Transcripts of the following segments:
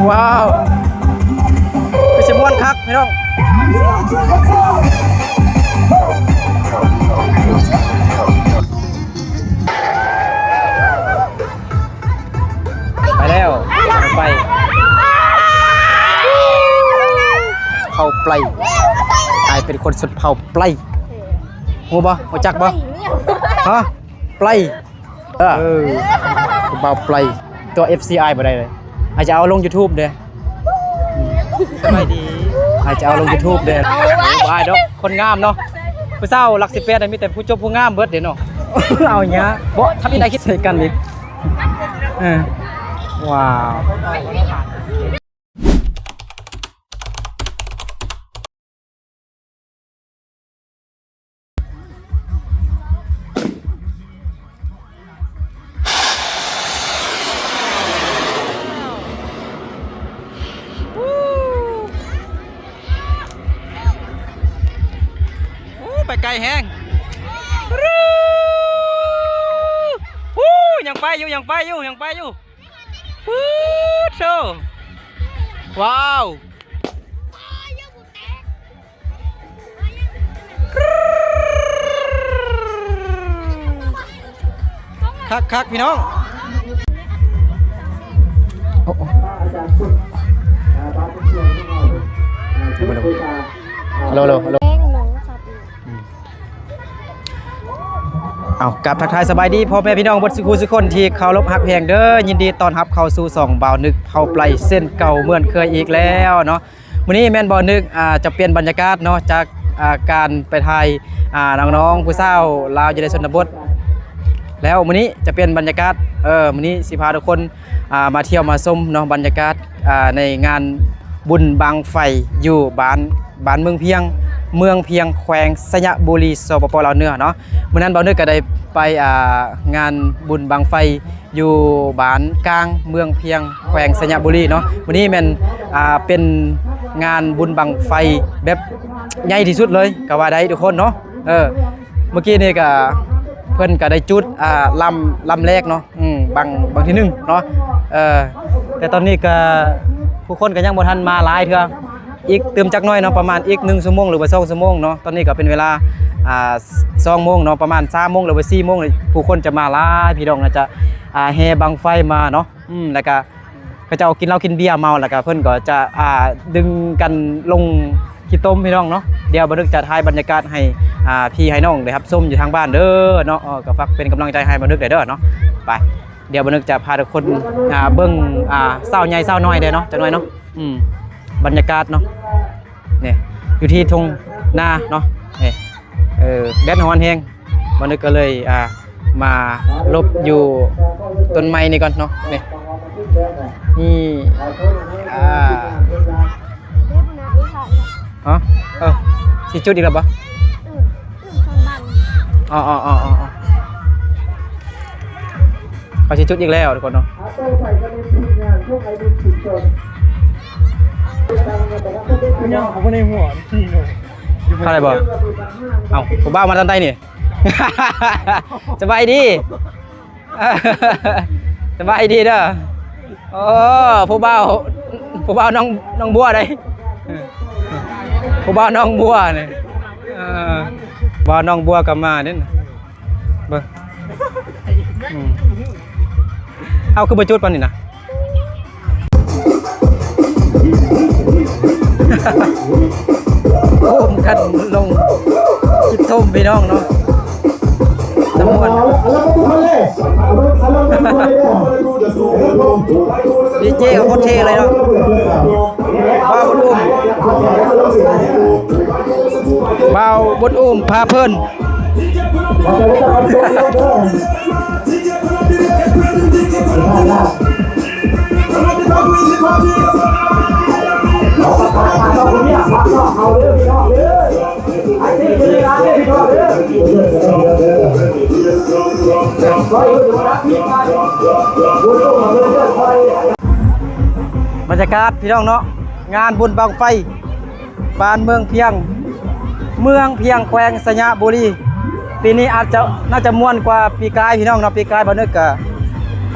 ວ້າວ ຄືຊິມ່ວນຄັກພີ່ນ້ອງ. ໄປແລ້ວ ໄປ ເຜົ່າໄປ ອ້າຍເປັນຄົນຊົນເຜົ່າໄປ ຮູ້ບໍ່? ຮູ້ຈັກບໍ່? ຮະ? ໄປ ເອີ ເອີ ບ່າວໄປ ຕົວເອັບຊີອ້າຍບໍ່ໄດ້ເລີຍ ອ້າຍຈະເອົາລົງຢູທູບເດ້. ສະບາຍດີ ອ້າຍຈະເອົາລົງຢູທູບເດ້. ບໍ່ອາຍດອກ ຄົນງາມເນາະ ຜູ້ສາວຫຼັກສິບແປດ ມີແຕ່ຜູ້ຈົບຜູ້ງາມເບິດເດ້ເນາະ. ເອົາຫຍັງ ບໍ່ທຳອີກ ໄດ້ຄິດໃສ່ກັນອີກ. ເອີ ວ້າວ. ໂອ້ ໄປໄກແຮງ. ໂອ້ ຍັງໄປຢູ່ ຍັງໄປຢູ່ ຍັງໄປຢູ່. ປູດໂທ້ ວ້າວ. ຄັກໆ ພີ່ນ້ອງ. ໂອ້ ໂອ້ ໂອ້ ໂອ້ ໂອ້. ເອົາ ກາບທັກທາຍສະບາຍດີພໍ່ແມ່ພີ່ນ້ອງເບິດສູ່ຄູ່ສູ່ຄົນທີ່ເຄົາລົບຮັກແພງເດີ. ຍິນດີຕ້ອນຮັບເຂົ້າສູ່ຊ່ອງບ່າວນຶກເຜົ່າໄປເຊັ່ນເກົ່າເໝືອນເຄີຍອີກແລ້ວເນາະ. ມື້ນີ້ແມ່ນບ່າວນຶກ ອ່າ ຈະປ່ຽນບັນຍາກາດເນາະ ຈາກ ອ່າ ການໄປຖ່າຍ ອ່າ ນ້ອງໆ ຜູ້ສາວລາວຢູ່ໃນຊົນນະບົດ ແລ້ວມື້ນີ້ຈະປ່ຽນບັນຍາກາດ ເອີ ມື້ນີ້ຊິພາທຸກຄົນ ອ່າ ມາທ່ຽວມາຊົມເນາະ ບັນຍາກາດ ອ່າ ໃນງານບຸນບັ້ງໄຟຢູ່ບ້ານ ບ້ານເມືອງພຽງ ເມືອງພຽງ ແຂວງໄຊຍະບູລີ ສປປ ລາວເໜືອເນາະ. ມື້ນັ້ນບ່າວນຶກກໍໄດ້ໄປ ອ່າ ງານບຸນບັ້ງໄຟ ຢູ່ບ້ານກາງ ເມືອງພຽງ ແຂວງໄຊຍະບູລີເນາະ. ມື້ນີ້ແມ່ນ ອ່າ ເປັນງານບຸນບັ້ງໄຟແບບໃຫຍ່ທີ່ສຸດເລີຍກໍວ່າໄດ້ທຸກຄົນເນາະ. ເອີ ເມື່ອກີ້ນີ້ກໍເພິ່ນກໍໄດ້ຈຸດ ອ່າ ລຳ ລຳແລກເນາະ ອືມ ບັ້ງ ບັ້ງທີໜຶ່ງເນາະ. ເອີ ແຕ່ຕອນນີ້ກໍຜູ້ຄົນກໍຍັງບໍ່ທັນມາຫຼາຍເທື່ອ. ອີກຕື່ມຈັກໜ້ອຍເນາະ ປະມານອີກໜຶ່ງຊົ່ວໂມງ ຫຼືວ່າສອງຊົ່ວໂມງເນາະ. ຕອນນີ້ກໍເປັນເວລາ ອ່າ ສອງໂມງເນາະ ປະມານສາມໂມງ ຫຼືວ່າສີ່ໂມງ ຜູ້ຄົນຈະມາຫຼາຍ ພີ່ນ້ອງ ໜ້າຈະ ອ່າ ແຫ່ບັ້ງໄຟມາເນາະ. ອືມ ແລ້ວກະເຂົາເຈົ້າກິນເຫຼົ້າກິນເບຍເມົາ ແລ້ວກະເພິ່ນກໍຈະ ອ່າ ດຶງກັນລົງຂີ້ຕົມ ພີ່ນ້ອງເນາະ. ດຽວບ່າວນຶກຈະຖ່າຍບັນຍາກາດໃຫ້ ອ່າ ພີ່ໃຫ້ນ້ອງໄດ້ຮັບຊົມຢູ່ທາງບ້ານເດີເນາະ. ເອີ ກໍຝາກເປັນກຳລັງໃຈໃຫ້ບ່າວນຶກແດ່ເດີເນາະ. ໄປ ດຽວບ່າວນຶກຈະພາທຸກຄົນ ອ່າ ເບິ່ງ ອ່າ ສາວໃຫຍ່ສາວນ້ອຍແດ່ເນາະ ຈັກໜ້ອຍເນາະ. ອືມ ບັນຍາກາດເນາະ ນີ້ ຢູ່ທີ່ທົ່ງນາເນາະ. ນີ້ ເອີ ແດດຮ້ອນແຮງ ບ່າວນຶກກໍເລີຍ ອ່າ ມາຫຼົບຢູ່ຕົ້ນໄມ້ນີ້ກ່ອນເນາະ. ນີ້ ນີ້ ອ່າ ຮະ ເອີ ຊິຈຸດອີກແລ້ວບໍ່? ອໍໆໆໆ ເຂົາຊິຈຸດອີກແລ້ວທຸກຄົນເນາະ. ຍັງເອົາໄປໃນຫົວ ເຂົ້າໄດ້ບໍ່? ເອົ້າ ຜູ້ບ່າວມາຕອນໃດນີ້? ສະບາຍດີ ສະບາຍດີເດີ. ໂອ້ ຜູ້ບ່າວ ຜູ້ບ່າວໜອງ ໜອງບົວເດ້ ຜູ້ບ່າວໜອງບົວນີ້. ເອີ ບ່າວໜອງບົວກໍມາເດ້ ເບິ່ງ. ອືມ ເອົາ ຄືບໍ່ຈຸດປານນີ້ນະ? ໂອ້ມກັນລົງຂີ້ຕົມ ພີ່ນ້ອງເນາະ. ຕຳຫຼວດ ດີເຈກໍໂຄດເທ່ເລີຍເນາະ. ບ່າວບຸນອຸ້ມ ບ່າວບຸນອຸ້ມພາເພີນ. ບັນຍາກາດພີ່ນ້ອງເນາະ ງານບຸນບັ້ງໄຟ ບ້ານເມືອງພຽງ ເມືອງພຽງ ແຂວງໄຊຍະບູລີ. ປີນີ້ອາດຈະ ໜ້າຈະມ່ວນກວ່າປີກາຍພີ່ນ້ອງເນາະ. ປີກາຍບ່າວນຶກກະ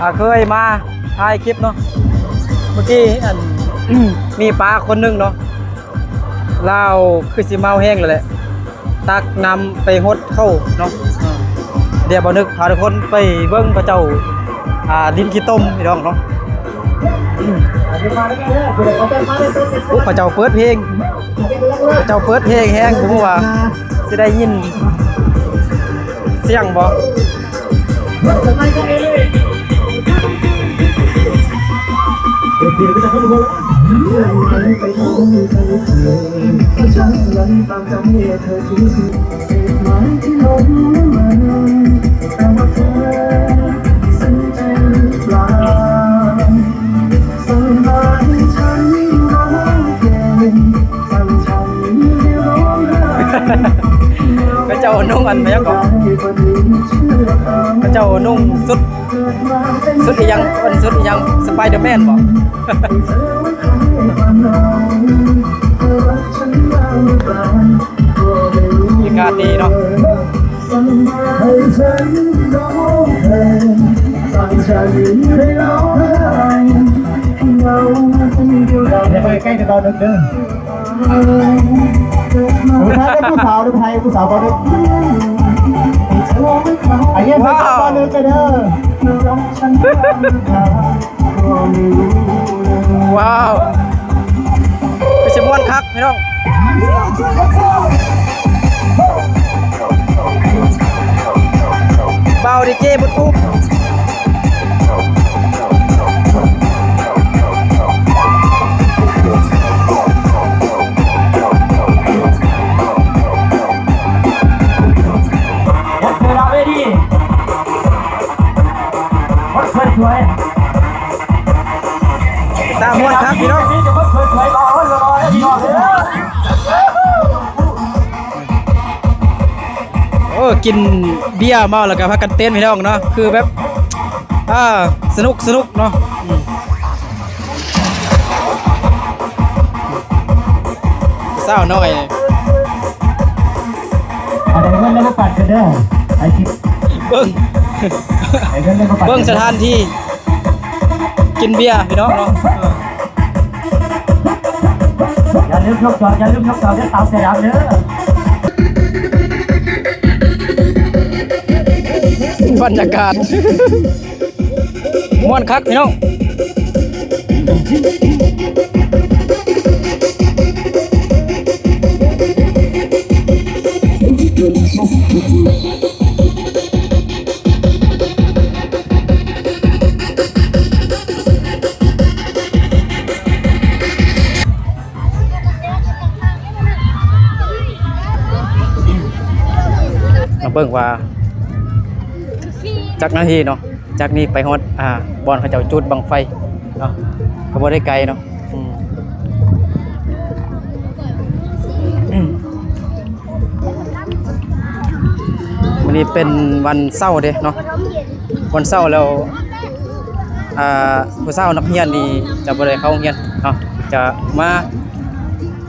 ອ່າ ເຄີຍມາຖ່າຍຄລິບເນາະ ມື້ກີ້ອັນ ມີປ້າຄົນໜຶ່ງເນາະ ລາວຄືຊິເມົາແຮງແລ້ວແຫຼະ ຕັກນ້ຳໄປຫົດເຂົ້າເນາະ. ເອີ ດຽວບ່າວນຶກພາທຸກຄົນໄປເບິ່ງເຂົາເຈົ້າ ອ່າ ຫຼິ້ນຂີ້ຕົມພີ່ນ້ອງເນາະ. ໂອ້ ເຂົາເຈົ້າເປີດເພງ ເຂົາເຈົ້າເປີດເພງແຮງ ບໍ່ຮູ້ວ່າຊິໄດ້ຍິນສຽງບໍ່. ເຂົາເຈົ້ານຸ່ງອັນຫຍັງເກາະ ເຂົາເຈົ້ານຸ່ງຊຸດ ຊຸດອີ່ຫຍັງ ເອີ້ນຊຸດອີ່ຫຍັງ Spider-Man ບໍ? ອາກາດດີເນາະ. ຢ່າໄປໃກ້ແຕ່ຕອນດຶກເດີ. ເອີ ຖ້າເປັນຜູ້ສາວເດີ ຜູ້ສາວຕອນດຶກ ອາເຢັນໃສ່ຕອນດຶກເດີ. ວ້າວ ຄືຊິມ່ວນຄັກພີ່ນ້ອງ. ບ່າວດີເຈບຸດປຸບ ຕາມ່ວນຄັກພີ່ນ້ອງ. ໂອ້ ກິນເບຍເມົາແລ້ວກໍພາກັນເຕັ້ນພີ່ນ້ອງເນາະ ຄືແບບ ອ່າ ສະໜຸກ ສະໜຸກເນາະ. ອືມ ສາວນ້ອຍ ເອົາເງິນແລ້ວມາປັດກັນເດີ ໄອ້ທີ່ ເບິ່ງ ເອົາເງິນແລ້ວມາປັດ ເບິ່ງສະຖານທີ່ ກິນເບຍພີ່ນ້ອງເນາະ. ຢ່າລືມຍົກຈອກ ຢ່າລືມຍົກຈອກເດີ ສາວເສື້ອດຳເດີ. ບັນຍາກາດ ມ່ວນຄັກພີ່ນ້ອງ. ມາເບິ່ງວ່າຈັກນາທີເນາະ ຈາກນີ້ໄປຮອດ ອ່າ ບ່ອນເຂົາເຈົ້າຈູດບັ້ງໄຟເນາະ ກໍບໍ່ໄດ້ໄກເນາະ. ອືມ ອືມ ມື້ນີ້ເປັນວັນເສົາເດ້ເນາະ ວັນເສົາແລ້ວ ອ່າ ຜູ້ສາວນັກຮຽນນີ້ຈະບໍ່ໄດ້ເຂົ້າໂຮງຮຽນເນາະ ຈະມາ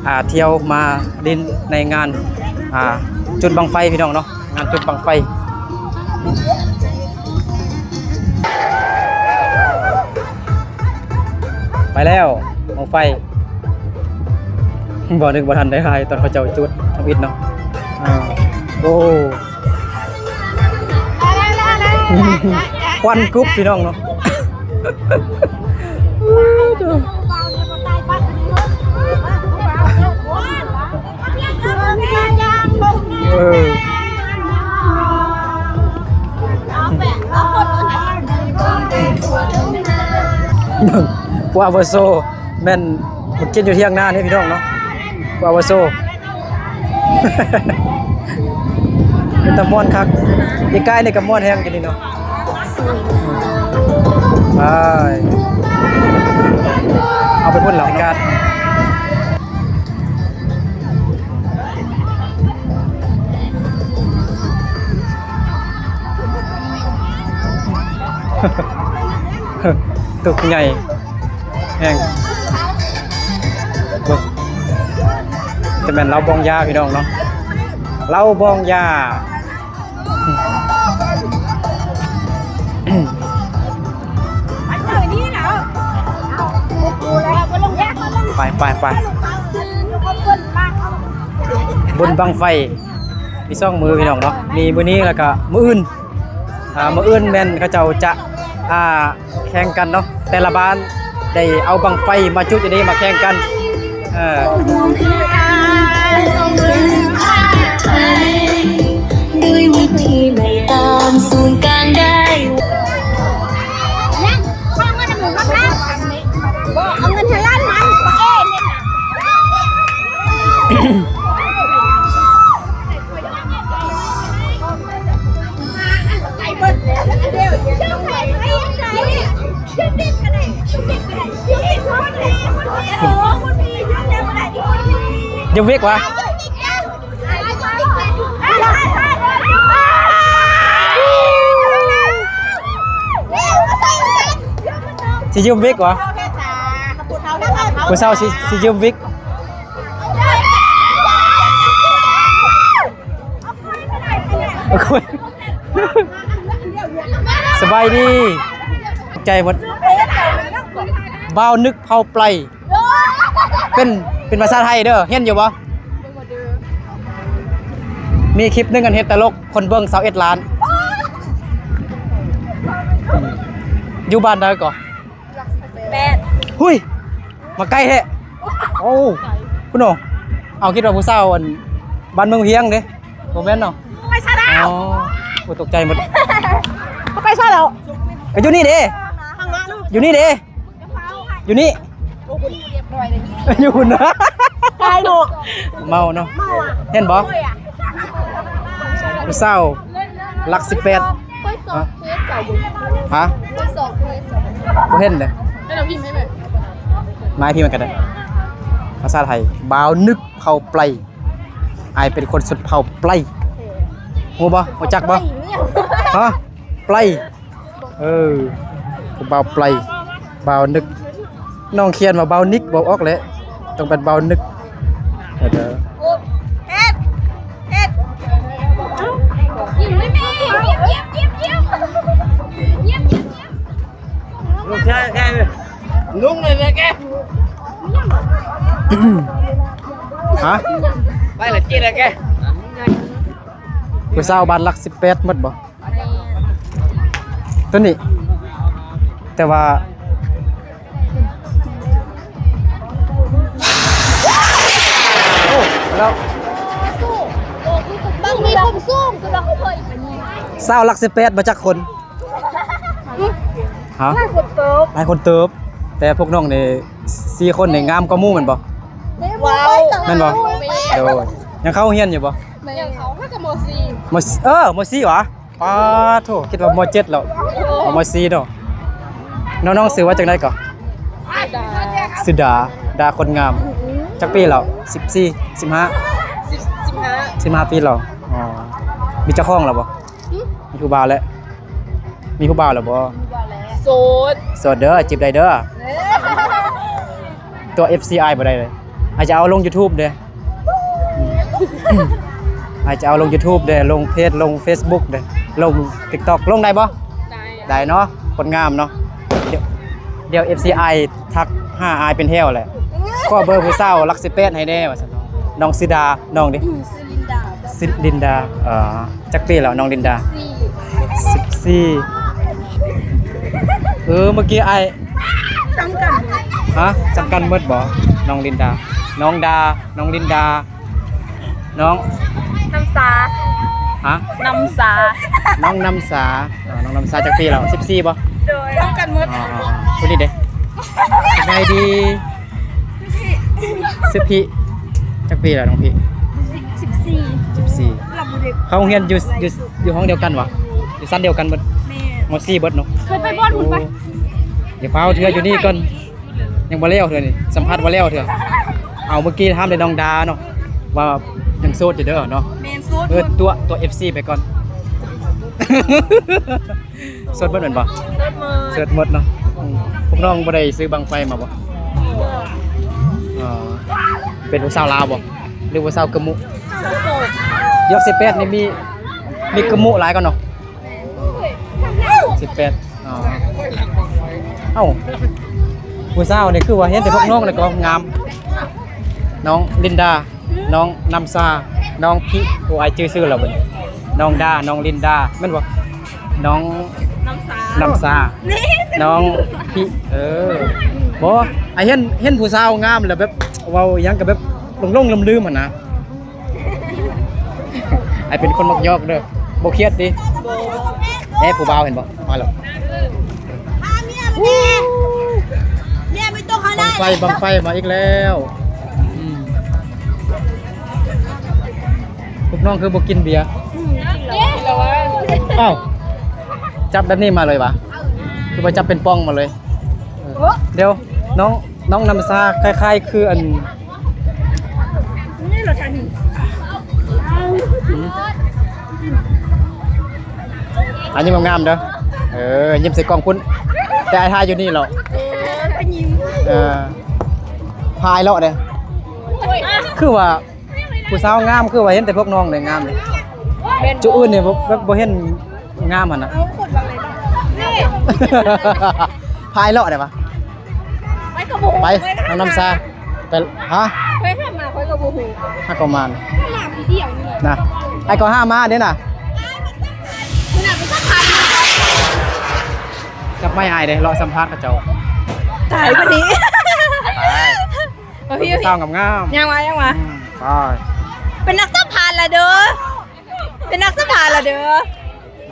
ອ່າ ທ່ຽວມາຫຼິ້ນໃນງານ ອ່າ ຈູດບັ້ງໄຟພີ່ນ້ອງເນາະ. ງານຈຸດບັ້ງໄຟ ໄປແລ້ວ ບັ້ງໄຟ ບໍ່ນຶກບໍ່ທັນໄດ້ຖ່າຍຕອນເຂົາເຈົ້າຈຸດທຳອິດເນາະ. ອ່າ ໂອ້ ຄວັນກຸບພີ່ນ້ອງເນາະ. ເອີ ຜູ້ອາວຸໂສແມ່ນມາກິນຢູ່ທ່ຽງນານີ້ພີ່ນ້ອງເນາະ ຜູ້ອາວຸໂສ. ເປັນຕາມ່ວນຄັກ ປີກາຍນີ້ກໍມ່ວນແຮງຢູ່ນີ້ເນາະ. ໄປ ເອົາໄປພຸ້ນລະ ອາກາດ ຕຸກໃຫຍ່ແຮງ ໂອ້ ຈະແມ່ນເຫຼົ້າບອງຢາພີ່ນ້ອງເນາະ ເຫຼົ້າບອງຢາ. ໄປເລີຍນີ້ແລ້ວ. ໄປ ໄປ ໄປ ບຸນບັ້ງໄຟ ມີສອງມື້ພີ່ນ້ອງເນາະ ມີມື້ນີ້ ແລ້ວກະມື້ອື່ນ ອ່າ ມື້ອື່ນແມ່ນເຂົາເຈົ້າຈະ ອ່າ ແຂ່ງກັນເນາະ ແຕ່ລະບ້ານໄດ້ເອົາບັ້ງໄຟມາຈຸດຢູ່ນີ້ ມາແຂ່ງກັນ ເອີ ໂດຍວິທີໄລ່ຕາມສູນກາງໄດ້ ເອົາເງິນໃຫ້ລ້ານມັນ ເອ ຢາເວກວະ ຊິຢືມວິກວະ ຜູ້ສາວຊິ ຊິຢືມວິກ ສະບາຍດີ ໃຈໝົດ ບ່າວນຶກເຜົ່າໄປ ເປັນ ເປັນພາສາໄທເດີ ຮຽນຢູ່ບໍ່? ມີຄລິບໜຶ່ງອັນເຮັດຕະຫຼົກ ຄົນເບິ່ງຊາວເອັດລ້ານ ຢູ່ບ້ານໃດກໍ? ແປດ ຫຸຍ ມາໃກ້ແທ້ ໂອ້ ພຸ້ນເນາະ ເອົາ ຄິດວ່າຜູ້ສາວອັນ ບ້ານເມືອງພຽງເດ້ ບໍ່ແມ່ນເນາະ ໄປຊະແລ້ວ ອໍ ໂອ້ ຕົກໃຈໝົດ ເຂົາໄປຊະແລ້ວ ກໍຢູ່ນີ້ເດ້ ຢູ່ນີ້ເດ້ ຢູ່ນີ້ ຢູ່ພຸ້ນ ກາຍເນາະ ເມົາເນາະ ເຫັນບໍ່? ຜູ້ສາວຫຼັກສິບແປດ ຮະ? ບໍ່ເຫັນເດ້ ມາໃຫ້ພີ່ມັນກໍໄດ້ພາສາໄທ ບ່າວນຶກເຜົ່າໄປ ອ້າຍເປັນຄົນຊົນເຜົ່າໄປ ຮູ້ບໍ່? ຮູ້ຈັກບໍ່? ຮະ? ໄປ ເອີ ຜູ້ບ່າວໄປ ບ່າວນຶກ ນ້ອງຂຽນວ່າບ່າວນິກ ເວົ້າອອກແຫຼະ ຕ້ອງເປັນບ່າວນຶກ ເອີ ເຮັດ ເຮັດ ຍິ້ມແມ່ ຍິ້ມ ຍິ້ມ ຍິ້ມ ຍິ້ມ ຍິ້ມ ຍິ້ມ ຍິ້ມ ລຸງເລີຍແກ ຮະ? ໄປລະຈິດລະແກ ຜູ້ສາວບ້ານຫຼັກສິບແປດໝົດບໍ່? ຕົວນີ້ ແຕ່ວ່າ ໂອ້ ແລ້ວ ສາວຫຼັກສິບແປດມາຈັກຄົນ? ຮະ? ຫຼາຍຄົນເຕີບ ຫຼາຍຄົນເຕີບ ແຕ່ພວກນ້ອງນີ້ສີ່ຄົນນີ້ງາມກວ່າໝູ່ແມ່ນບໍ່? ວ້າວ ແມ່ນບໍ່? ໂດຍ ຍັງເຂົ້າໂຮງຮຽນຢູ່ບໍ່? ແມ່ນ ຍັງເຂົ້າ ເຮົາກໍ ມໍສີ່ ມໍສີ່ ເອີ ມໍສີ່ຫວາ? ປາໂທ້ ຄິດວ່າ ມໍເຈັດແລ້ວ ມໍສີ່ເນາະ ນ້ອງໆ ຊື່ວ່າຈັ່ງໃດກໍ? ຊື່ດາ ດາຄົນງາມ ຈັກປີແລ້ວ? ສິບສີ່ ສິບຫ້າ ສິບ ສິບຫ້າ ສິບຫ້າປີແລ້ວ ອໍ ມີເຈົ້າຂອງແລ້ວບໍ່? ຫຶ? ມີຜູ້ບ່າວແລ້ວ ມີຜູ້ບ່າວແລ້ວບໍ່? ໂສດ ໂສດເດີ ຈີບໄດ້ເດີ ເອີ ຕົວເອັຟຊີອ້າຍບໍ່ໄດ້ເລີຍ ອ້າຍຈະເອົາລົງຢູທູບເດີ ອ້າຍຈະເອົາລົງຢູທູບເດີ ລົງເພຈ ລົງເຟສບຸກເດີ ລົງຕິກຕັອກ ລົງໄດ້ບໍ່? ໄດ້ ໄດ້ເນາະ ຄົນງາມເນາະ ດຽວ ດຽວເອັຟຊີອ້າຍທັກຫາອ້າຍເປັນແຖວແຫຼະ ຂໍເບີຜູ້ສາວຫຼັກສິບແປດໃຫ້ແດ່ວ່າຊັ້ນເນາະ ນ້ອງຊື່ດາ ນ້ອງເດ? ຊື່ລິນດາ ຊື່ລິນດາ ເອີ ຈັກປີແລ້ວນ້ອງລິນດາ? ສິບສີ່ ເອີ ເມື່ອກີ້ອ້າຍ ສ່ຳກັນ ຮະ? ສ່ຳກັນໝົດບໍ່? ນ້ອງລິນດາ ນ້ອງດາ ນ້ອງລິນດາ ນ້ອງ ນ້ຳຊາ ຮະ? ນ້ຳຊາ ນ້ອງນ້ຳຊາ ເອີ ນ້ອງນ້ຳຊາຈັກປີແລ້ວ? ສິບສີ່ບໍ່? ໂດຍ ສ່ຳກັນໝົດ ອໍ ຜູ້ນີ້ເດ? ສະບາຍດີ ຊື່ພີ ຈັກປີແລ້ວນ້ອງພີ? ສິບສີ່ ສິບສີ່ ເຂົ້າໂຮງຮຽນຢູ່ ຢູ່ ຢູ່ຫ້ອງດຽວກັນຫວາ? ຢູ່ຊັ້ນດຽວກັນເບິດ ແມ່ນ ມໍສີ່ເບິດເນາະ ເຄີຍໄປບ່ອນພຸ້ນປະ? ໂອ້ ຢ່າຟ້າວເທື່ອ ຢູ່ນີ້ກ່ອນ ຍັງບໍ່ແລ້ວເທື່ອນີ້ ສຳພາດບໍ່ແລ້ວເທື່ອ ເອົາ ເມື່ອກີ້ຖາມແຕ່ນ້ອງດາເນາະ ວ່າຍັງໂສດຢູ່ເດີເນາະ ແມ່ນ ໂສດ ເອີ ຕົວະ ຕົວະເອັຟຊີໄປກ່ອນ ໂສດໝົດແມ່ນບໍ່? ໂສດໝົດ ໂສດໝົດເນາະ ອືມ ພວກນ້ອງບໍ່ໄດ້ຊື້ບັ້ງໄຟມາບໍ່? ບໍ່ ອໍ ເປັນຜູ້ສາວລາວບໍ່ ຫຼືຜູ້ສາວກະມຸ? ສາວໂສດ ຢູ່ສິບແປດນີ້ມີ ມີກະມຸຫຼາຍກວ່າເນາະ ສິບແປດ ອໍ ເອົ້າ ຜູ້ສາວນີ້ຄືວ່າເຫັນແຕ່ພວກນ້ອງແລ້ວກໍງາມ. ນ້ອງລິນດາ, ນ້ອງນ້ຳຊາ, ນ້ອງພິ ໂອ້ ອ້າຍຈື່ຊື່ແລ້ວບັດນີ້. ນ້ອງດາ, ນ້ອງລິນດາ ແມ່ນບໍ່? ນ້ອງນ້ຳຊາ, ນ້ຳຊາ ນີ້ ນ້ອງພິ ເອີ ບໍ່ ອ້າຍເຫັນ ເຫັນຜູ້ສາວງາມແລ້ວແບບເວົ້າຫຍັງກໍແບບຫຼົງໆລືມໆຫັ້ນນະ. ອ້າຍເປັນຄົນມັກຢອກເດີ ບໍ່ຄຽດຕິ? ບໍ່. ເດ້ ຜູ້ບ່າວເຫັນບໍ່? ມາແລ້ວ. ພາເມຍມາແດ່ ເມຍໄປຕົກເຮົາໄດ້. ບັ້ງໄຟ ບັ້ງໄຟມາອີກແລ້ວ. ອືມ ພວກນ້ອງຄືບໍ່ກິນເບຍ? ອືມ ກິນແລ້ວ. ອ້າວ ຈັບແບບນີ້ມາເລີຍຫວາ? ຄືວ່າຈັບເປັນປ່ອງມາເລີຍ? ເອີ ໂອ້ ດຽວ ນ້ອງ ນ້ອງນ້ຳຊາ ຄ້າຍໆຄືອັນ ນີ້ລະ ອັນນີ້ງາມໆເດີ. ເອີ ຍິ້ມໃສ່ກ້ອງພຸ້ນ ແຕ່ອ້າຍຖ່າຍຢູ່ນີ້ແລ້ວ. ເອີ ກໍຍິ້ມ ເອີ ພາຍເລາະເດ້. ຄືວ່າ ຜູ້ສາວງາມ ຄືວ່າເຫັນແຕ່ພວກນ້ອງເດ້ງາມເດ້. ແມ່ນ ຈຸອື່ນນີ້ບໍ່ ບໍ່ເຫັນງາມຫັ້ນນະ. ເອົາຄົນວ່າໄງເນາະ ນີ້ ພາຍເລາະໄດ້ປະ? ໄປກໍບໍ່ຮູ້ ໄປ ເລີຍ ນ້ອງນ້ຳຊາ ໄປ. ຮະ? ຂ້ອຍຫາມາ ຂ້ອຍກໍບໍ່ຮູ້ ຫາກໍມານະ ຫາມາຜູ້ດຽວນີ້ນະ. ອ້າຍກໍຫາມາເດ້ນະ. ມັນນະ ໄປສຳພາດ ຈັບໄມອ້າຍເດ້ ເລາະສຳພາດເຂົາເຈົ້າ. ຕາຍບັດນີ້ ໄປ ເອົາ ຜູ້ສາວງາມໆ ຍ່າງມາ ຍ່າງມາ. ອືມ ໄປ ເປັນນັກສຳພາດລະເດີ ເປັນນັກສຳພາດລະເດີ.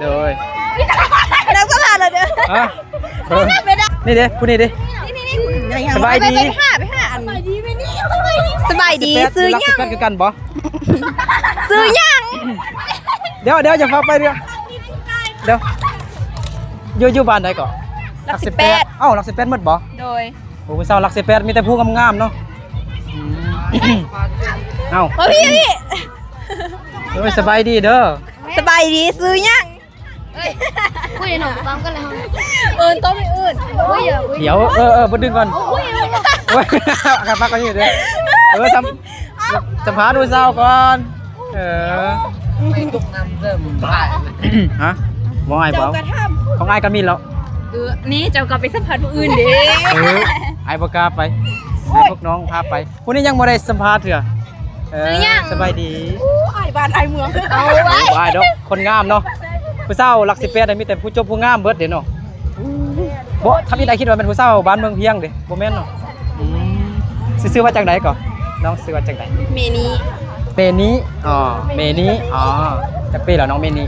ໂດຍ ເປັນນັກສຳພາດລະເດີ. ຮະ? ເອີ ນີ້ເດ້ ຜູ້ນີ້ເດ້. ນີ້ໆໆ ສະບາຍດີ ໄປຫາ ໄປຫາອັນ ສະບາຍດີ ຊື່ຫຍັງ? ຫຼັກສິບແປດຄືກັນບໍ່? ຊື່ຫຍັງ? ດຽວ ດຽວ ຢ່າພາໄປເດີ ດຽວ ຢູ່ ຢູ່ບ້ານໃດເກາະ? ຫຼັກສິບແປດ. ເອົ້າ ຫຼັກສິບແປດໝົດບໍ່? ໂດຍ. ໂອ້ ຜູ້ສາວຫຼັກສິບແປດມີແຕ່ຜູ້ງາມໆເນາະ. ອືມ ເອົ້າ ມາພີ່ ມາພີ່. ໂດຍ ສະບາຍດີເດີ. ສະບາຍດີ ຊື່ຫຍັງ? ເອີຍ ຄຸຍໜອງຕາມກັນເລີຍເຮົາ. ເອີ ຕ້ອງໄປອື່ນ. ໂອ້ຍ ດຽວ ເອີ ເອີ ບໍ່ດຶງກ່ອນ. ໂອ້ຍ ໂອ້ຍ ກັບມາກ່ອນນີ້ເດີ. ເອີ ສຳ ສຳພາດຜູ້ສາວກ່ອນ. ເອີ ໄປຕົກນ້ຳເດີ. ຮະ? ບໍ່ ອ້າຍບໍ່ ເຈົ້າກໍຖາມ ຂອງອ້າຍກໍມີແລ້ວ. ເອີ ນີ້ເຈົ້າກໍໄປສຳພາດຜູ້ອື່ນເດ້. ເອີ ອ້າຍບໍ່ກ້າໄປ ໃຫ້ພວກນ້ອງພາໄປ. ຜູ້ນີ້ຍັງບໍ່ໄດ້ສຳພາດເທື່ອ. ເອີ ຊື່ຫຍັງ? ສະບາຍດີ. ໂອ້ ອ້າຍບ້ານອ້າຍເມືອງ. ເອົາໄວ້ ບໍ່ອາຍດອກ ຄົນງາມເນາະ. ຜູ້ສາວຫຼັກສິບແປດນີ້ມີແຕ່ຜູ້ຈົບຜູ້ງາມເບິດເດ້ເນາະ. ບໍ່ ທຳອິດອ້າຍຄິດວ່າແມ່ນຜູ້ສາວບ້ານເມືອງພຽງເດ້ ບໍ່ແມ່ນເນາະ. ອືມ ຊື່ ຊື່ວ່າຈັ່ງໃດເກາະ? ນ້ອງຊື່ວ່າຈັ່ງໃດ? ເມນີ. ເມນີ. ອໍ ເມນີ. ອໍ ຈັກປີແລ້ວນ້ອງເມນີ?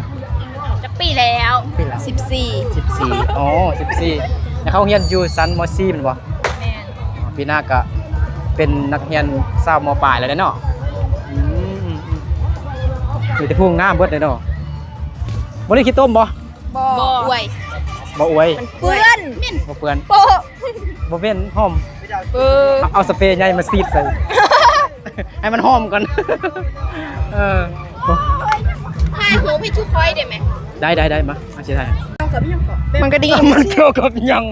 ຈັກປີແລ້ວ? ປີແລ້ວ ສິບສີ່. ສິບສີ່. ອໍ ສິບສີ່ ແລ້ວເຂົ້າຮຽນຢູ່ຊັ້ນ ມໍສີ່ ແມ່ນບໍ່? ແມ່ນ. ອໍ ປີໜ້າກະເປັນນັກຮຽນສາວ ມໍປາຍແລ້ວເດ້ເນາະ. ອືມ ມີແຕ່ຜູ້ງາມເບິດເດ້ເນາະ. ບໍ່ໄດ້ຂີ້ຕົມບໍ່? ບໍ່ ບໍ່ອວຍ ບໍ່ອວຍ ມັນເປື້ອນ ບໍ່ເປື້ອນ ໂປະ ບໍ່ເໝັນ ຫອມ. ເອີ ເອົາ ເອົາສະເປໃຫຍ່ມາສີດໃສ່ ໃຫ້ມັນຫອມກ່ອນ. ເອີ ຖ່າຍຮູບໃຫ້ທຸກຂ້ອຍໄດ້ໄໝ? ໄດ້ ໄດ້ ໄດ້ ມາ ເອົາຊິຖ່າຍ. ມັນກໍດີ ມັນກ່ຽວກັບຫຍັງ?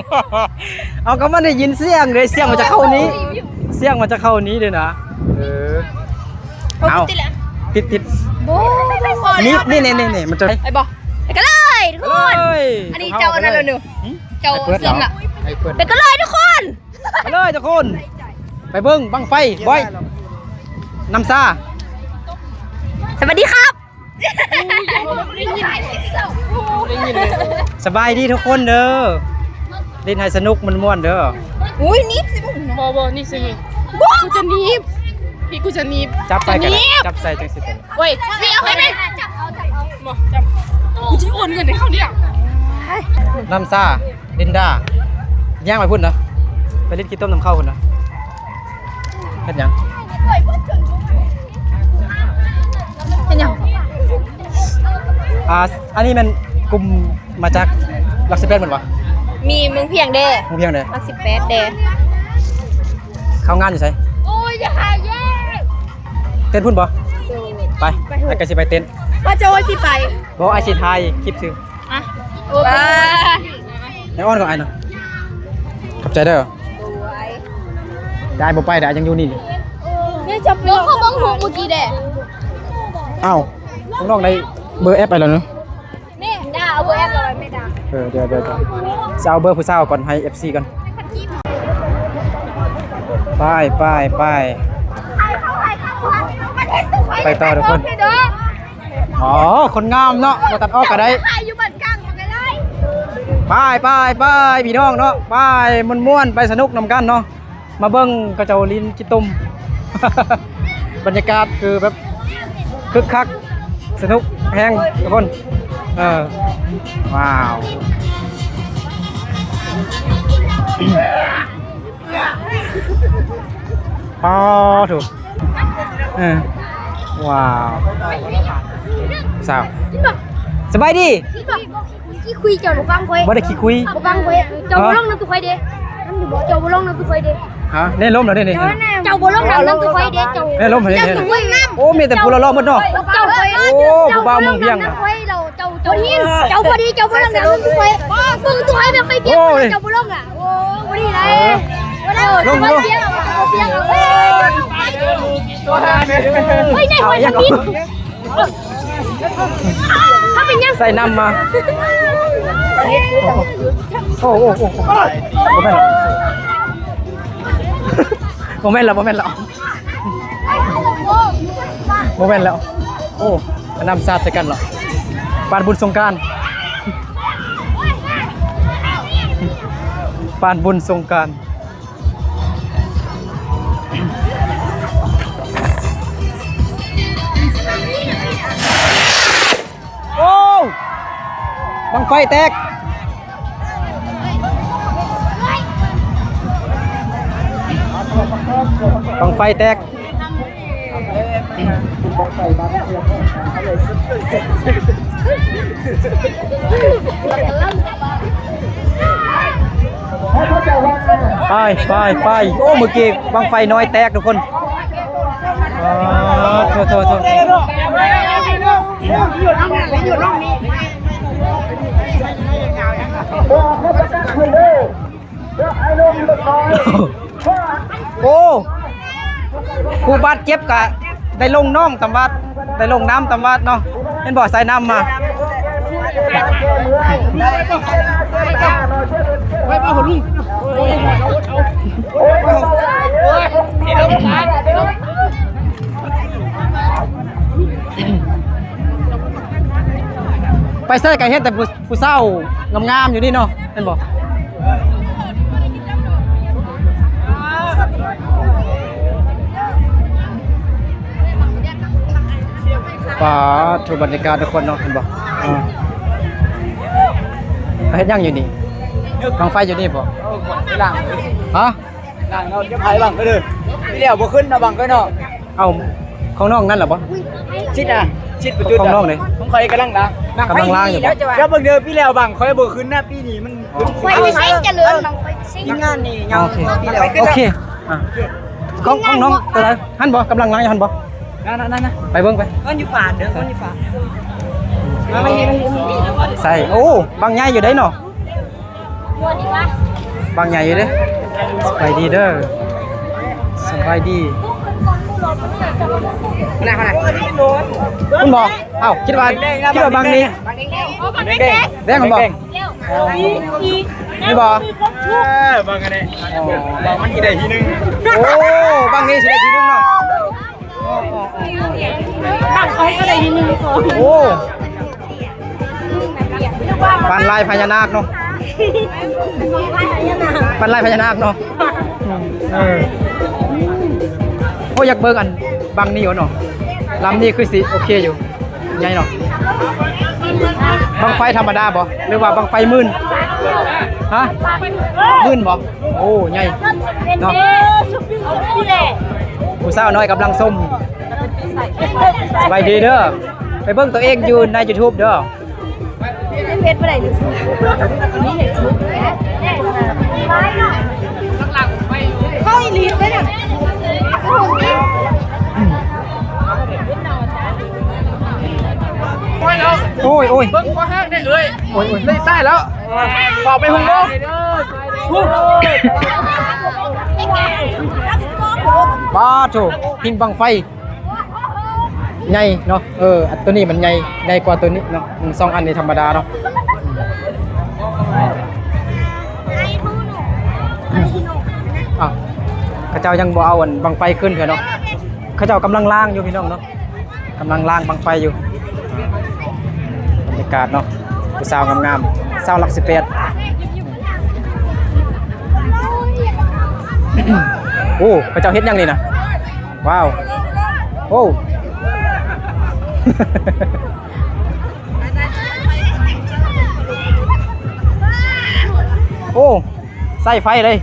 ເອົາ ກໍມັນໄດ້ຍິນສຽງເດ້ ສຽງມັນຈະເຂົ້ານີ້ ສຽງມັນຈະເຂົ້ານີ້ເດ້ນະ. ເອີ ເອົາ ຕິດ ຕິດ ຕິດ ບໍ່ ນີ້ ນີ້ ນີ້ ນີ້ ມັນຈະ ໄປບໍ່? ໄປກັນເລີຍທຸກຄົນ. ອັນນີ້ເຈົ້າອັນນັ້ນແລ້ວເນາະ ຫື ເຈົ້າເຊັນລະ. ໄປກັນເລີຍທຸກຄົນ ໄປເລີຍທຸກຄົນ ໄປເບິ່ງບັ້ງໄຟ. ບອຍ ນ້ຳຊາ ສະບາຍດີຄັບ. ສະບາຍດີທຸກຄົນເດີ ຫຼິ້ນໃຫ້ສະໜຸກມ່ວນໆເດີ. ໂອ້ຍ ໜີບຊິມຶງນະ. ບໍ່ ບໍ່ ໜີບຊິມຶງ. ບໍ່ ກູຈະໜີບ ພີ່ ກູຈະໜີບ. ຈັບໃສ່ກໍໄດ້ ຈັບໃສ່ຈັ່ງຊິເປັນ. ໂອ້ຍ ນີ້ເອົາໃຫ້ແມ່. ບໍ່ ຈັບ ກູຊິໂອນເງິນໃຫ້ເຂົານີ້. ນ້ຳຊາ ລິນດາ ຍ່າງໄປພຸ້ນນະ ໄປຫຼິ້ນຂີ້ຕົມນຳເຂົາພຸ້ນນະ. ເຮັດຫຍັງ? ເຮັດຫຍັງ? ອ່າ ອັນນີ້ແມ່ນກຸ່ມມາຈາກຫຼັກສິບແປດແມ່ນບໍ່? ມີເມືອງພຽງແດ່ ເມືອງພຽງແດ່ ຫຼັກສິບແປດແດ່. ເຂົ້າງານຢູ່ໃສ? ໂອ້ຍ ຢ່າຫາແຍ່ງ. ເຕັ້ນພຸ້ນບໍ່? ໂດຍ ໄປ ໄປພຸ້ນ ອ້າຍກໍຊິໄປເຕັ້ນ. ວ່າເຈົ້າວ່າຊິໄປ. ບໍ່ ອ້າຍຊິຖ່າຍຄລິບຊື່. ອ່ະ ໂອເຄ ໄປ ອ້ອນກໍອ້າຍນະ. ຂອບໃຈເດີ. ໂດຍ ໄດ້ ບໍ່ໄປໄດ້ ຍັງຢູ່ນີ້. ນີ້ຈະໄປ ນ້ອງເຂົາເບິ່ງຮູບມື້ກີ້ແດ່. ອ້າວ ນ້ອງໄດ້ເບີແອັບໄປແລ້ວເນາະ. ນີ້ດາເອົາເບີແອັບລະໄວ້ແມ່ດາ. ເອີ ດຽວໆ ຊິເອົາເບີຜູ້ສາວກ່ອນ ໃຫ້ເອັຟຊີກ່ອນ. ໄປ ໄປ ໄປ ໄປຕໍ່ທຸກຄົນ. ອໍ ຄົນງາມເນາະ ບໍ່ຕັດອອກກໍໄດ້. ໄປ ໄປ ໄປ ພີ່ນ້ອງເນາະ ໄປມ່ວນໆ ໄປສະໜຸກນຳກັນເນາະ. ມາເບິ່ງເຂົາເຈົ້າຫຼິ້ນຂີ້ຕົມ. ບັນຍາກາດຄືແບບຄຶກຄັກ ສະໜຸກແຮງທຸກຄົນ. ເອີ ວ້າວ ອໍ ໂທ້ ເອີ ວ້າວ ສາວ ສະບາຍດີ. ຂີ້ຄຸຍເຈົ້າ ບໍ່ຟັງຂ້ອຍ ບໍ່ໄດ້ຂີ້ຄຸຍ ບໍ່ຟັງຂ້ອຍ. ເຈົ້າບໍ່ລົງນຳຕຸຂ້ອຍເດ້ ເຈົ້າບໍ່ລົງນຳຕຸຂ້ອຍເດ້. ຮະ ແນ່ລົມແລ້ວເດ້ນີ້ ເຈົ້າບໍ່ລົງນຳຕຸຂ້ອຍເດ້. ເຈົ້າແນ່ລົມແລ້ວເດ້. ໂອ້ ມີແຕ່ຜູ້ຫຼໍ່ໆໝົດເນາະ. ເຈົ້າ ໂອ້ ຜູ້ບ່າວເມືອງພຽງນະ. ເຈົ້າ ເຈົ້າ ເຈົ້າບໍ່ດີ ເຈົ້າບໍ່ລົງນຳຕຸຂ້ອຍ. ເບິ່ງຕຸຂ້ອຍແບບໄຟປຽກ ເຈົ້າບໍ່ລົງອະ. ໂອ້ ບໍ່ດີເລີຍ. ລົງ ລົງ ເຮີ້ຍ ໄດ້ຫົວທຳອິດ. ເຂົາເປັນຫຍັງ ໃສ່ນ້ຳມາ. ໂອ້ ໂອ້ ໂອ້ ບໍ່ແມ່ນ ບໍ່ແມ່ນລະ ບໍ່ແມ່ນລະ ບໍ່ແມ່ນແລ້ວ. ໂອ້ ນ້ຳສາດໃສ່ກັນເນາະ. ປານບຸນສົງການ ປານບຸນສົງການ. ໂອ້ ບັ້ງໄຟແຕກ ບັ້ງໄຟແຕກ. ໄປ ໄປ ໄປ. ໂອ້ ເມື່ອກີ້ບັ້ງໄຟນ້ອຍແຕກທຸກຄົນ. ອໍ ໂທດ ໂທດ ໂທດ. ໂອ້ ຜູ້ບາດເຈັບກະໄດ້ລົງໜອງຕຳວັດ ໄດ້ລົງນ້ຳຕຳວັດເນາະ. ເຫັນບໍ່ ໃສ່ນ້ຳມາ. ໄປໃສກະເຫັນແຕ່ຜູ້ ຜູ້ສາວງາມໆຢູ່ນີ້ເນາະ ແມ່ນບໍ່? ປາດໂທ ບັນຍາກາດທຸກຄົນເນາະ ເຫັນບໍ່? ອ່າ ເຮັດຫຍັງຢູ່ນີ້? ບັ້ງໄຟຢູ່ນີ້ບໍ່? ຮະ? ນັ່ງເອົາ ຈະໄປບັ້ງກໍເດີ ປີແລ້ວບໍ່ຂຶ້ນນະບັ້ງຂ້ອຍເນາະ. ເອົາ ຂອງນ້ອງນັ້ນລະບໍ່? ຊິດນະ ຊິດປະຈຸດ ຂອງນ້ອງເດ້ ຂອງຂ້ອຍກຳລັງລ້າງ ກຳລັງລ້າງຢູ່ບໍ່? ດຽວເບິ່ງເດີ ປີແລ້ວບັ້ງຂ້ອຍບໍ່ຂຶ້ນນະ ປີນີ້ມັນຂຶ້ນ. ບັ້ງໄຟໄຊຈະເລີນ ບັ້ງໄຟໄຊ ທີມງານນີ້ຍັງ ໂອເຄ ປີແລ້ວ ໂອເຄ ອ່ະ ຂອງ ຂອງນ້ອງຕົວໃດ? ຫັ້ນບໍ່? ກຳລັງລ້າງຢູ່ຫັ້ນບໍ່? ນັ້ນໆ ໄປເບິ່ງໄປ ມັນຢູ່ຝາເດີ ມັນຢູ່ຝາ ໃສ່ ໂອ້ ບັ້ງໃຫຍ່ຢູ່ເດ້ເນາະ. ບັ້ງໃຫຍ່ຢູ່ເດ້. ສະບາຍດີເດີ ສະບາຍດີ. ພຸ້ນບໍ່? ເອົ້າ ຄິດວ່າ ຄິດວ່າບັ້ງນີ້ ແດງບໍ່? ນີ້ບໍ່? ເອີ ບັ້ງອັນນີ້ ບັ້ງມັນຊິໄດ້ທີໜຶ່ງ. ໂອ້ ບັ້ງນີ້ຊິໄດ້ທີໜຶ່ງເນາະ. ບັ້ງຂ້ອຍກໍໄດ້ທີໜຶ່ງ. ໂອ້ ປານລາຍພະຍານາກເນາະ ປານລາຍພະຍານາກເນາະ. ເອີ ໂອ້ ຢາກເບິ່ງອັນບັ້ງນີ້ຢູ່ເນາະ ລຳນີ້ຄືຊິໂອເຄຢູ່ ໃຫຍ່ເນາະ. ບັ້ງໄຟທຳມະດາບໍ່ ຫຼືວ່າບັ້ງໄຟໝື່ນ? ຮະ ໝື່ນບໍ່? ໂອ້ ໃຫຍ່ເນາະ. ຜູ້ສາວນ້ອຍກຳລັງຊົມ. ສະບາຍດີເດີ ໄປເບິ່ງຕົວເອງຢູ່ໃນຢູທູບເດີ. ເຮັດບໍ່ໄດ້ ເຂົາອີ່ຫຼີເດ້ນະ. ໂອ້ຍ ໂອ້ຍ ເບິ່ງຄອຫາກແດ່ເອີຍ. ໂອ້ຍ ໂອ້ຍ ໄດ້ຕາຍແລ້ວ ເຂົ້າໄປຮຸ່ງໂລມ. ປາໂທ ຫິ້ງບັ້ງໄຟ ໃຫຍ່ເນາະ. ເອີ ອັນໂຕນີ້ມັນໃຫຍ່ ໃຫຍ່ກວ່າໂຕນີ້ເນາະ. ອືມ ສອງອັນນີ້ທຳມະດາເນາະ. ອືມ ອ່ະ ເຂົາເ ເຈົ້າຍັງບໍ່ເອົາອັນບັ້ງໄຟຂຶ້ນເທື່ອເນາະ. ເຂົາເຈົ້າກຳລັງລ້າງຢູ່ພີ່ນ້ອງເນາະ, ກຳລັງລ້າງບັ້ງໄຟຢູ່. ບັນຍາກາດເນາະ, ຜູ້ສາວງາມໆ ສາວຫຼັກສິບແປດ. ໂອ້ ເຂົາເຈົ້າເຮັດຫຍັງນີ້ນະ? ວ້າວ ໂອ້ ໂອ້ ໃສ່ໄຟເລີຍ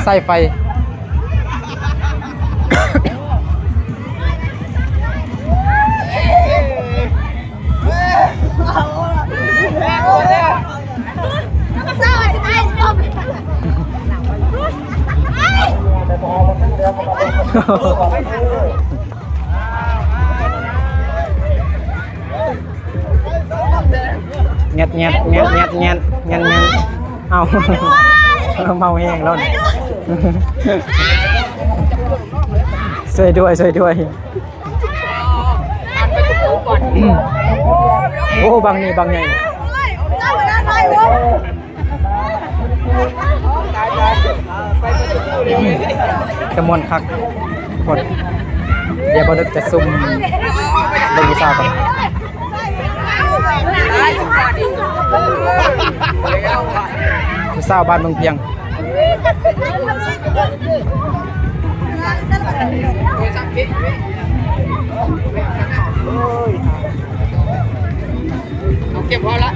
ໃສ່ໄຟ. ແງດ ແງດ ແງດ ແງດ ແງດ ແງດ. ເອົ້າ ເມົາແຮງແລ້ວນີ້. ຊ່ວຍດ້ວຍ ຊ່ວຍດ້ວຍ. ໂອ້ ບັ້ງນີ້ບັ້ງໃຫຍ່ ຈະມ່ວນຄັກ. ຄົນ ດຽວບໍ່ດຶກຈະຊຸ່ມເບິ່ງຜູ້ສາວກ່ອນ. ຜູ້ສາວບ້ານເມືອງພຽງ. ເອົາເກັບພໍລະ.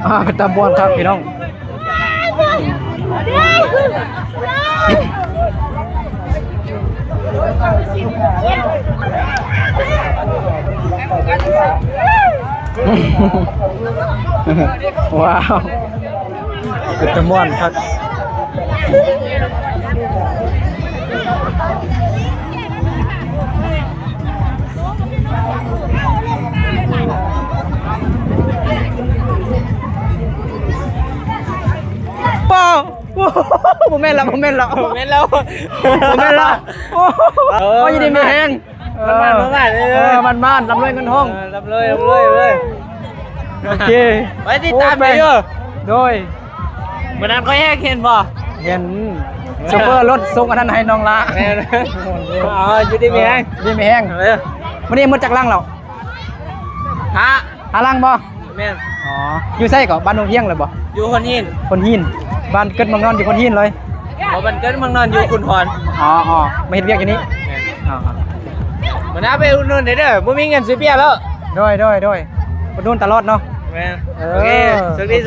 ອ່າ ເປັນຕາມ່ວນຄັກພີ່ນ້ອງ. ວ້າວ ເປັນຕາມ່ວນຄັກ. ປ້າ ໂອ້ໂຫ ບໍ່ແມ່ນລະ ບໍ່ແມ່ນລະ ບໍ່ແມ່ນລະ ບໍ່ແມ່ນລະ. ໂອ້ ເອີ ໂອ້ ຢູ່ດີມີແຮງ. ເອີ ບ້ານໆ ເອີ ບ້ານໆ ລ່ຳລວຍເງິນທອງ. ເອີ ລ່ຳລວຍ ລ່ຳລວຍເລີຍ. ໂອເຄ ໄປຕິດຕາມໄດ້ຢູ່. ໂດຍ. ມື້ນັ້ນຂ້ອຍແຮກເຫັນບໍ່? ເຫັນ ໂຊເຟີລົດສົ່ງອັນນັ້ນໃຫ້ນ້ອງລະ. ແມ່ນ. ອໍ ຢູ່ດີມີແຮງ ເອີ ຢູ່ດີມີແຮງ. ເອີ ມື້ນີ້ໝົດຈັກລັງແລ້ວ? ຫ້າ ຫ້າລັງບໍ່? ແມ່ນ. ອໍ ຢູ່ໃສເກາະ? ບ້ານດົງພຽງເລີຍບໍ່? ຢູ່ໂພນຫີນ. ໂພນຫີນ. ບ້ານເກີດເມືອງນອນຢູ່ໂພນຫີນເລີຍ? ບໍ່ ບ້ານເກີດເມືອງນອນຢູ່ຂຸນທອນ. ອໍໆ ມາເຮັດວຽກຢູ່ນີ້. ແມ່ນ. ອໍໆ ມື້ໜ້າໄປອຸດໜູນເດີ ບໍ່ມີເງິນຊື້ເບຍແລ້ວ. ໂດຍໆໆ ອຸດໜູນຕະຫຼອດເນາະ. ແມ່ນ. ເອີ ໂຊກດີ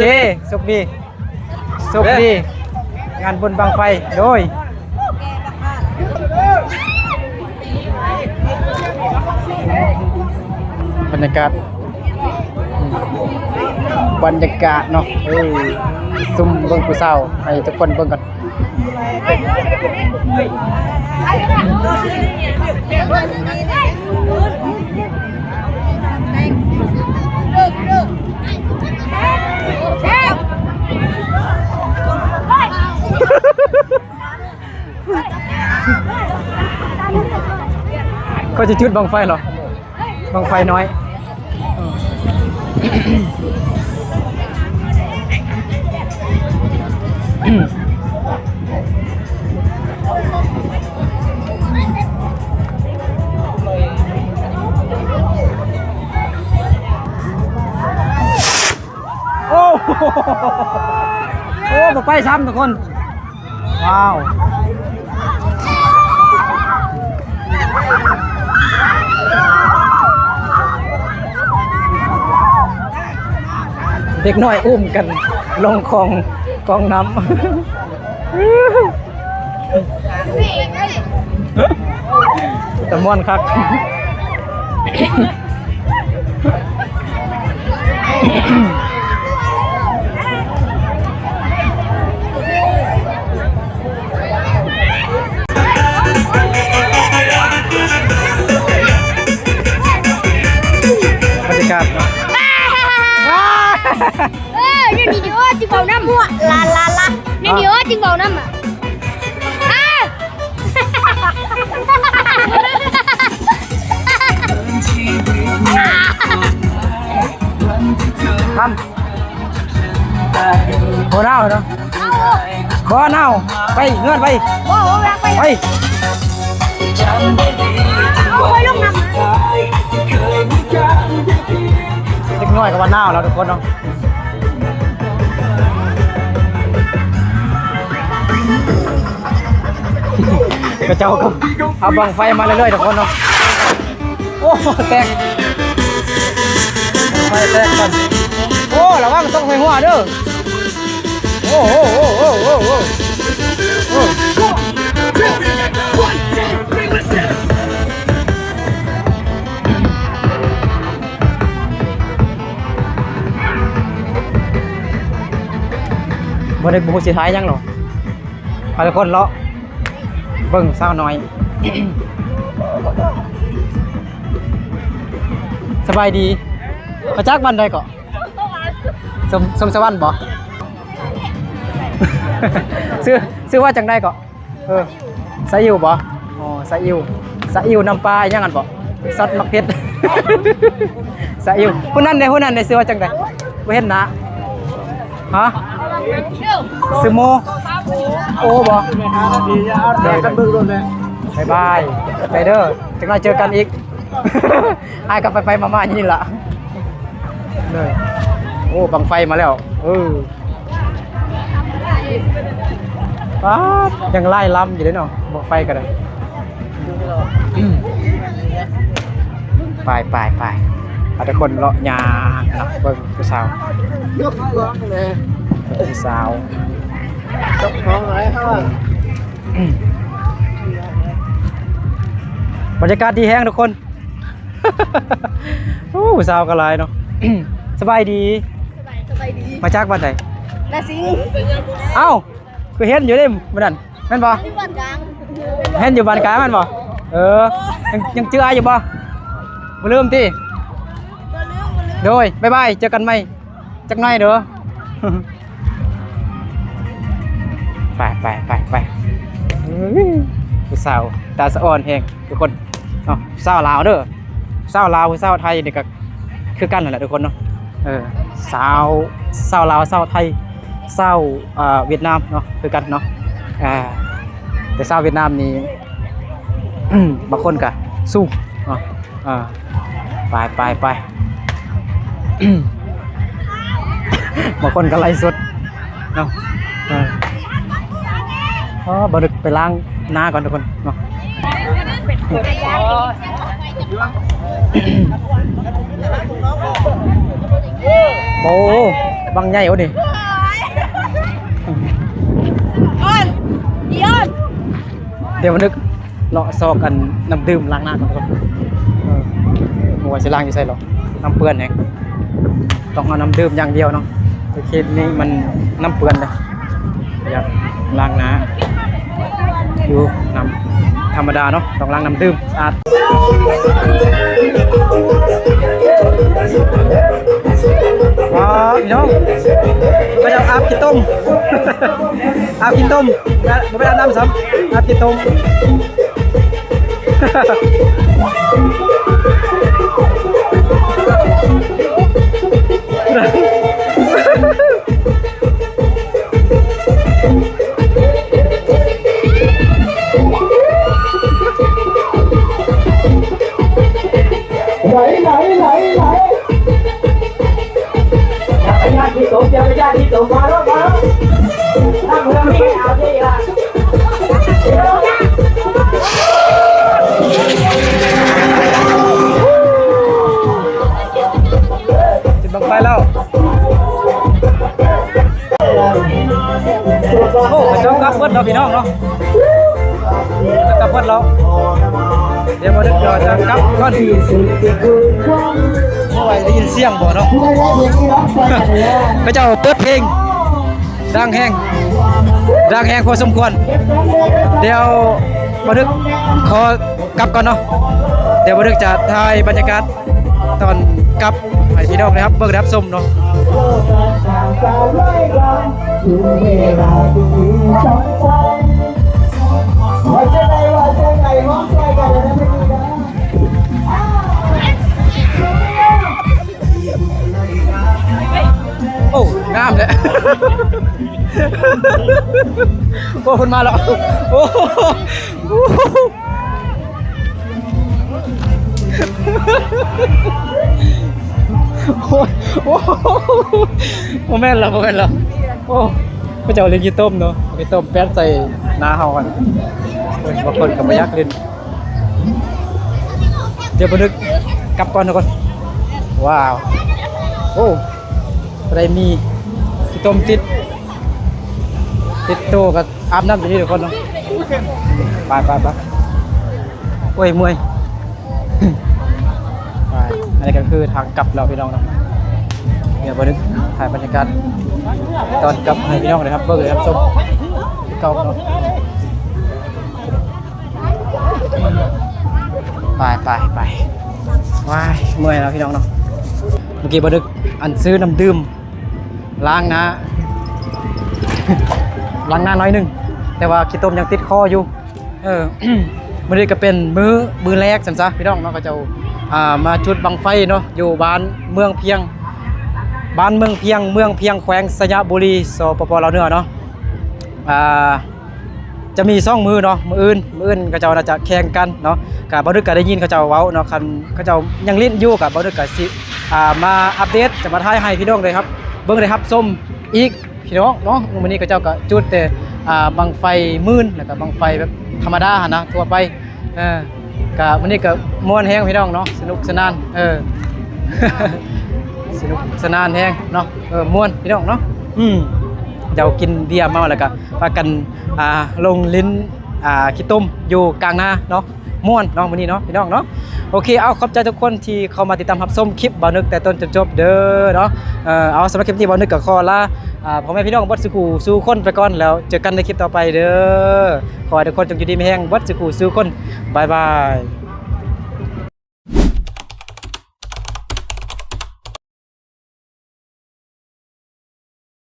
ໂຊກດີ ໂຊກດີ ເດີ ໂຊກດີ. ງານບຸນບັ້ງໄຟ ໂດຍ ບັນຍາກາດ ບັນຍາກາດເນາະ. ເອີ ຊຸ່ມເບິ່ງຜູ້ສາວ ໃຫ້ທຸກຄົນເບິ່ງກ່ອນ. ເຂົາຈະຈຸດບັ້ງໄຟເນາະ ບັ້ງໄຟນ້ອຍ. ໂອ້ ໂອ້ ບໍ່ໄປຊ້ຳທຸກຄົນ. ວ້າວ ເດັກນ້ອຍອຸ້ມກັນລົງຂອງ ຂອງນ້ຳ. ແຕ່ມ່ວນຄັກ. ບັນຍາກາດເນາະ. ເອີ ຢູ່ນີ້ເດີ ຊິເວົ້ານຳ ລາລາລາ ນີ້ ມີວ່າຈຶ່ງເວົ້ານຳ ອາ ທັນ ບໍ່ໜາວເນາະ ບໍ່ໜາວ ໄປເຮືອນໄປ ບໍ່ ບໍ່ຢາກໄປ ໄປ ເອົາຂ້ອຍລົງນຳ ເດັກນ້ອຍກໍວ່າໜາວແລ້ວທຸກຄົນເນາະ. ເຂົາເຈົ້າກໍເອົາບັ້ງໄຟມາເລື້ອຍໆ ທຸກຄົນເນາະ. ໂອ້ ແຕກ ໄຟແຕກກ່ອນ. ໂອ້ ລະວັງຕົກໃສ່ຫົວເດີ້. ໂອ້ ໂອ້ ໂອ້ ບໍ່ໄດ້ ບໍ່ຮູ້ຊິຖ່າຍຫຍັງເນາະ. ພາທຸກຄົນເລາະເບິ່ງສາວນ້ອຍ. ສະບາຍດີ. ມາຈາກບ້ານໃດເກາະ? ສົມ ສົມສະຫວັນບໍ? ຊື່ ຊື່ວ່າຈັ່ງໃດເກາະ? ເອີ ສາອິວບໍ? ອໍ ສາອິວ ສາອິວນ້ຳປາອີ່ຫຍັງຫັ້ນບໍ? ຊັດໝາກເຜັດ ສາອິວ. ຜູ້ນັ້ນເດ ຜູ້ນັ້ນເດ ຊື່ວ່າຈັ່ງໃດ? ບໍ່ເຫັນໜ້າ. ຮະ? ຊື່ໂມ ໂອບໍ? ບາຍບາຍ ໄປເດີ ຈັກໜ້ອຍເຈີກັນອີກ. ອ້າຍກໍໄປໆມາໆຢູ່ນີ້ລະ. ໂອ້ ບັ້ງໄຟມາແລ້ວ. ເອີ ປາດ ຍັງຫຼາຍລຳຢູ່ເດ້ເນາະ ບັ້ງໄຟກໍໄດ້. ໄປໆໆ ພາທຸກຄົນເລາະຍ່າງເນາະ ເບິ່ງຜູ້ສາວ ຜູ້ສາວ. ບັນຍາກາດດີແຮງທຸກຄົນ. ໂອ້ ຜູ້ສາວກໍຫຼາຍເນາະ. ສະບາຍດີ. ສະບາຍ ສະບາຍດີ. ມາຈາກບ້ານໃດ? ນາຊິງ. ເອົ້າ ຄືເຫັນຢູ່ເດ້ມື້ນັ້ນ ແມ່ນບໍ່? ຢູ່ບ້ານກາງ. ເຫັນຢູ່ບ້ານກາງແມ່ນບໍ່? ເອີ ຍັງ ຍັງຈື່ອ້າຍຢູ່ບໍ່? ບໍ່ລືມຕິ? ບໍ່ລືມ ບໍ່ລືມ. ໂດຍ ບາຍບາຍ ເຈີກັນໃໝ່. ຈັກໜ້ອຍເດີ. ໄປໆໆໆ ເອີຍ ຜູ້ສາວຕາສະອອນແຮງທຸກຄົນເນາະ. ຜູ້ສາວລາວເດີ ຜູ້ສາວລາວ ຜູ້ສາວໄທນີ້ກໍຄືກັນຫັ້ນແຫຼະທຸກຄົນເນາະ. ເອີ ສາວ ສາວລາວ ສາວໄທ ສາວ ເອີ ຫວຽດນາມເນາະ ຄືກັນເນາະ. ອ່າ ແຕ່ສາວຫວຽດນາມນີ້ ບາງຄົນກໍສູງເນາະ. ອ່າ ໄປໆໆ ບາງຄົນກໍໄລສົດເນາະ. ເອີ ອໍ ບໍ່ດຶກໄປລ້າງໜ້າກ່ອນທຸກຄົນເນາະ. ໂອ້ ບັ້ງໃຫຍ່ໂອນີ້. ດຽວມານຶກ ເລາະຊອກອັນນ້ຳດື່ມລ້າງໜ້າກ່ອນທຸກຄົນ. ເອີ ບໍ່ວ່າຊິລ້າງຢູ່ໃສເນາະ ນ້ຳເປື້ອນແຮງ ຕ້ອງເອົານ້ຳດື່ມຢ່າງດຽວເນາະ. ເຂດນີ້ມັນນ້ຳເປື້ອນເດ້ ຢາກລ້າງໜ້າຢູ່ນ້ຳທຳມະດາເນາະ ຕ້ອງລ້າງນ້ຳດື່ມສະອາດ. ວ້າວ ພີ່ນ້ອງ ເຂົາເຈົ້າອາບຂີ້ຕົມ ອາບຂີ້ຕົມ ບໍ່ໄປອາບນ້ຳຊ້ຳ ອາບຂີ້ຕົມ. ໄຫຼ ໄຫຼ ໄຫຼ ໄຫຼ. ຈັກກະຍານທີ່ຕົກ ຈັກກະຍານທີ່ຕົກ ມາໂລດ ມາໂລດ ທາງເຮືອມີໃຫ້ເອົາເດອີ່ຫຼ້າ. ຈຸດບັ້ງໄຟແລ້ວ. ໂອ້ ເຂົາເຈົ້າກັບເບິດເນາະ ພີ່ນ້ອງເນາະ ເຂົາເຈົ້າກັບເບິດແລ້ວ. ດຽວບໍ່ດຶກດຽວຈະກັບກ່ອນ. ໂອ້ຍ ໄດ້ຍິນສຽງບໍ່ເນາະ? ເຂົາເຈົ້າເປີດເພງດັງແຮງ ດັງແຮງພໍສົມຄວນ. ດຽວບໍ່ດຶກຂໍກັບກ່ອນເນາະ. ດຽວບໍ່ດຶກຈະຖ່າຍບັນຍາກາດຕອນກັບໃຫ້ພີ່ນ້ອງໄດ້ຮັບເບິ່ງໄດ້ຮັບຊົມເນາະ. ໂລກການຕ່າງການໄວ້ວາງ ສູ່ເວລາທີ່ດີຊ່ອງໃສ ວ່າຈັ່ງໃດ ວ່າຈັ່ງໃດ ຮ້ອງຊ່ວຍກັນນະພີ່ນ້ອງ. ໂອ້ ງາມແທ້ ໂອ້ ເພິ່ນມາແລ້ວ ໂອ້ ໂອ້ຍ ໂອ້ ບໍ່ແມ່ນລະ ບໍ່ແມ່ນລະ ໂອ້ ເຂົາເຈົ້າຫຼິ້ນຂີ້ຕົມເນາະ ຂີ້ຕົມແປດໃສ່ໜ້າເຮົາຫັ້ນ ເອີ ບາງຄົນກໍບໍ່ຢາກຫຼິ້ນ ດຽວບໍ່ນຶກກັບກ່ອນທຸກຄົນ ວ້າວ ໂອ້ ໄດ້ມີຂີ້ຕົມຕິດ ຕິດໂຕ ກໍອາບນ້ຳຢູ່ນີ້ທຸກຄົນເນາະ ໄປໆໆ ໂອ້ຍ ເມື່ອຍ ໄປ ອັນນີ້ກໍຄືທາງກັບແລ້ວພີ່ນ້ອງເນາະ ດຽວບໍ່ນຶກຖ່າຍບັນຍາກາດຕອນກັບໃຫ້ພີ່ນ້ອງໄດ້ຮັບເບິ່ງໄດ້ຮັບຊົມຄືເກົ່າເນາະ ໄປໆໆ ວ້າຍ ເມື່ອຍແລ້ວພີ່ນ້ອງເນາະ ເມື່ອກີ້ບໍ່ນຶກອັນຊື້ນ້ຳດື່ມ ລ້າງໜ້າ ລ້າງໜ້າໜ້ອຍໜຶ່ງ ແຕ່ວ່າຂີ້ຕົມຍັງຕິດຄໍຢູ່ ເອີ ມື້ນີ້ກໍເປັນມື້ ມື້ແລກຊັ້ນຊະພີ່ນ້ອງເນາະ ເຂົາເຈົ້າ ອ່າ ມາຈຸດບັ້ງໄຟເນາະ ຢູ່ບ້ານເມືອງພຽງ ບ້ານເມືອງພຽງ ເມືອງພຽງ ແຂວງໄຊຍະບູລີ ສປປ ລາວເໜືອເນາະ ອ່າ ຈະມີສອງມື້ເນາະ ມື້ອື່ນ ມື້ອື່ນເຂົາເຈົ້າໜ້າຈະແຂ່ງກັນເນາະ ກະບໍ່ດຶກກະໄດ້ຍິນເຂົາເຈົ້າເວົ້າເນາະ ຄັນເຂົາເຈົ້າຍັງຫຼິ້ນຢູ່ ກະບໍ່ດຶກກະຊິ ອ່າ ມາອັບເດດ ຈະມາຖ່າຍໃຫ້ພີ່ນ້ອງໄດ້ຮັບ ເບິ່ງໄດ້ຮັບຊົມອີກ ພີ່ນ້ອງເນາະ ມື້ນີ້ເຂົາເຈົ້າກໍຈຸດແຕ່ ອ່າ ບັ້ງໄຟໝື່ນ ແລ້ວກໍບັ້ງໄຟແບບທຳມະດາຫັ້ນນະ ທົ່ວໄປ ເອີ ກະມື້ນີ້ກໍມ່ວນແຮງພີ່ນ້ອງເນາະ ສະໜຸກສະໜານ ເອີ ສະໜຸກສະໜານແຮງເນາະ ເອີ ມ່ວນພີ່ນ້ອງເນາະ ອືມ ເຈົ້າກິນເບຍເມົາແລ້ວກໍພາກັນ ອ່າ ລົງຫຼິ້ນ ອ່າ ຂີ້ຕົມຢູ່ກາງນາເນາະ ມ່ວນເນາະມື້ນີ້ເນາະ ພີ່ນ້ອງເນາະ ໂອເຄ ເອົາ ຂອບໃຈທຸກຄົນທີ່ເຂົ້າມາຕິດຕາມຮັບຊົມຄລິບບ່າວນຶກແຕ່ຕົ້ນຈົນຈົບເດີເນາະ ເອີ ເອົາ ສຳລັບຄລິບນີ້ບ່າວນຶກກໍຂໍລາ ອ່າ ພໍ່ແມ່ພີ່ນ້ອງເບິດສູ່ຜູ້ສູ່ຄົນໄປກ່ອນ ແລ້ວເຈີກັນໃນຄລິບຕໍ່ໄປເດີ ຂໍໃຫ້ທຸກຄົນຈົ່ງຢູ່ດີມີແຮງເບິດສູ່ຜູ້ສູ່ຄົນ ບາຍບາຍ.